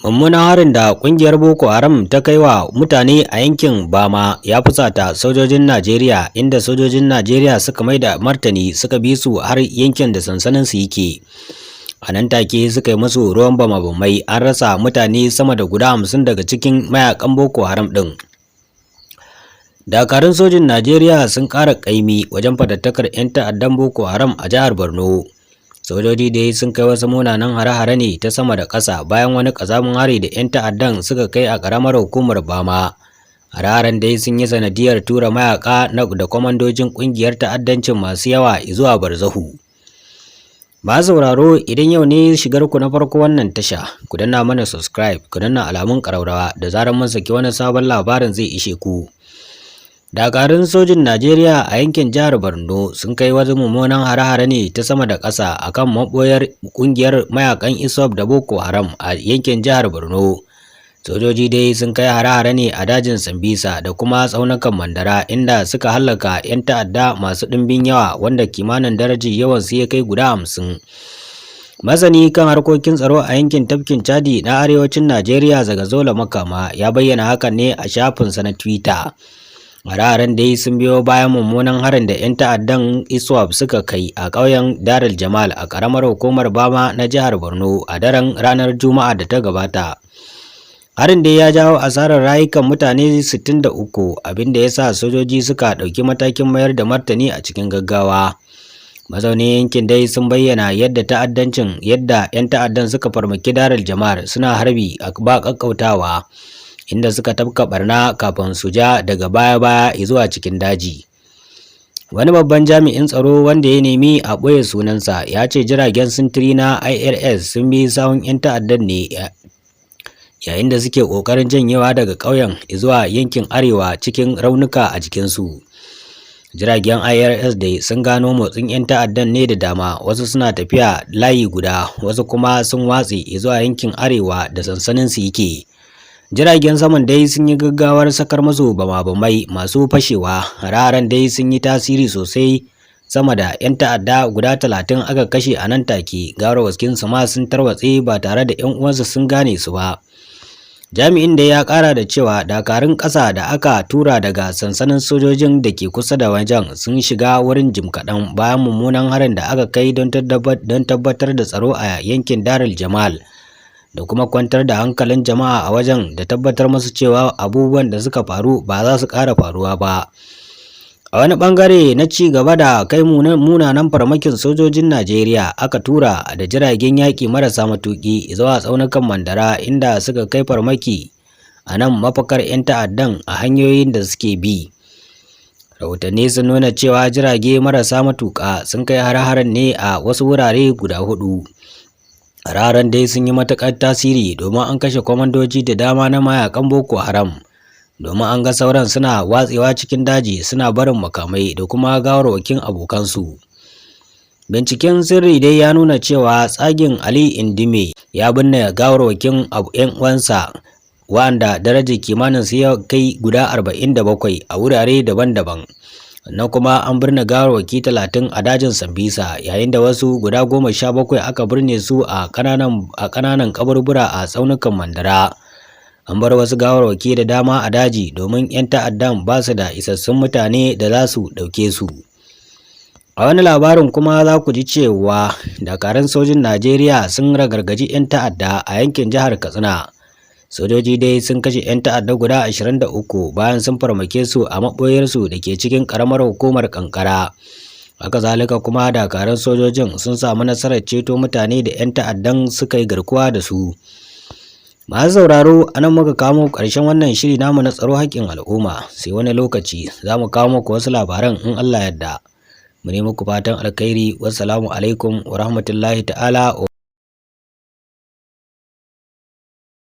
Mummunan harin da ƙungiyar Boko Haram ta kai wa mutane a yankin Bama ya fusata sojojin Najeriya, inda sojojin Najeriya suka mai da martani, suka bi su har yankin da sansaninsu yake. A nan take suka yi musu ruwan bama-bamai, an rasa mutane sama da guda 50 daga cikin mayakan Boko Haram ɗin. Dakarun sojin Najeriya sun ƙara ƙaimi wajen fatattakar 'yan ta'addan Boko Haram a jihar Borno. Sojoji dai sun kai wasu munanan hare-hare ne ta sama da ƙasa bayan wani ƙazamin hari da 'yan ta'addan suka kai a ƙaramar hukumar Bama. Hare-haren dai sun yi sanadiyar tura mayaƙa da kwamandojin ƙungiyar ta'addancin masu yawa zuwa barzahu. Masu sauraro, idan yau ne shigar ku na farko wannan tasha, ku danna mana subscribe, ku danna alamun ƙararrawa, da zarar mun saki wani sabon labarin zai ishe ku. Dakarun sojin Najeriya a yankin jihar Borno sun kai wasu mummunan hare-hare ne ta sama da ƙasa a kan maɓoyar ƙungiyar mayakan ISWAP da Boko Haram a yankin jihar Borno. Sojoji dai sun kai hare-hare ne a dajin Sambisa da kuma tsaunukan Mandara, inda suka hallaka 'yan ta'adda masu ɗimbin yawa, wanda kimanin darajar yawansu ya kai guda 50. Masani kan harkokin tsaro a yankin tafkin Chadi na arewacin Najeriya, Zagazola Makama, ya bayyana hakan ne a shafinsa na Twitter. Hare-haren dai sun biyo bayan mummunan harin da 'yan ta'addan ISWAP suka kai a ƙauyen Darul Jamal a ƙaramar hukumar Bama na jihar Borno a daren ranar Juma'a da ta gabata. Harin dai ya jawo asarar rayukan mutane 63, abinda ya sa sojoji suka ɗauki matakin mayar da martani a cikin gaggawa. Mazaunin yankin dai sun bayyana yadda 'yan ta'addan suka farmaki Darul Jamal, suna harbi ba ƙaƙƙautawa, inda suka tafka barna kafin su ja daga baya-baya zuwa cikin daji. Wani babban jami'in tsaro wanda ya nemi a ɓoye sunansa ya ce jiragen sintiri na ILS sun bi sawun 'yan ta'addan ne yayin da suke ƙoƙarin janyewa daga ƙauyen zuwa yankin arewa cikin raunuka a jikinsu. Jiragen ILS dai sun gano motsin 'yan ta'addan ne da dama, wasu suna tafiya layi guda, wasu kuma sun watse zuwa yankin arewa da sansaninsu yake. Jiragen saman dai sun yi gaggawar sakar musu bama-bamai masu fashewa. Hare-haren dai sun yi tasiri sosai, sama da 'yan ta'adda guda 30 aka kashe a nan take, gawarwakinsu ma sun tarwatse ba tare da 'yan uwansu sun gane su ba. Jami'in dai ya ƙara da cewa dakarun ƙasa da aka tura daga sansanin sojojin da ke kusa da wajen sun shiga wurin jim kaɗan bayan mummunan harin da aka kai don tabbatar da tsaro a yankin Darul Jamal da kuma kwantar da hankalin jama'a a wajen da tabbatar musu cewa abubuwan da suka faru ba za su ƙara faruwa ba. A wani ɓangare na ci gaba da kai munanan farmakin sojojin Najeriya aka tura da jiragen yaƙi marasa matuƙi zuwa tsaunukan Mandara, inda suka kai farmaki a nan mafakar 'yan ta'addan a hanyoyin da suke bi. Rahotanni sun nuna cewa jirage marasa matuƙa sun kai hare-haren ne a wasu wurare guda huɗu. Hare-haren dai sun yi matuƙar tasiri domin an kashe kwamandoji da dama na mayakan Boko Haram, domin an ga sauran suna watsewa cikin daji suna barin makamai da kuma gawarwakin abokansu. Binciken sirri dai ya nuna cewa tsagin Ali Indime ya binne gawarwakin 'yan uwansa wa'anda darajar kimanin su ya kai guda 47 a wurare daban-daban. Sannan kuma an birne gawarwaki 30 a dajin Sambisa, yayin da wasu guda 17 aka birne su a ƙananan kaburbura a tsaunukan Mandara. An bar wasu gawarwaki da dama a daji domin 'yan ta'addan ba su da isassun mutane da za su ɗauke su. A wani labarin kuma za ku ji cewa dakarun sojin Najeriya sun ragargaji 'yan ta'adda a yankin jihar Katsina. Sojoji dai sun kashe 'yan ta'adda guda 23 bayan sun farmake su a maɓoyarsu da ke cikin ƙaramar hukumar Kankara. Haka zalika kuma dakarun sojojin sun samu nasarar ceto mutane da 'yan ta'addan suka yi garkuwa da su. Masu sauraro, a nan muka kawo ƙarshen wannan shiri namu na tsaro haƙƙin al'umma, sai wani lokaci za mu kawo muku wasu labaran in Allah yarda. Mu ne muku fatan alkhairi, wassalamu alaikum wa rahmatullahi ta'ala.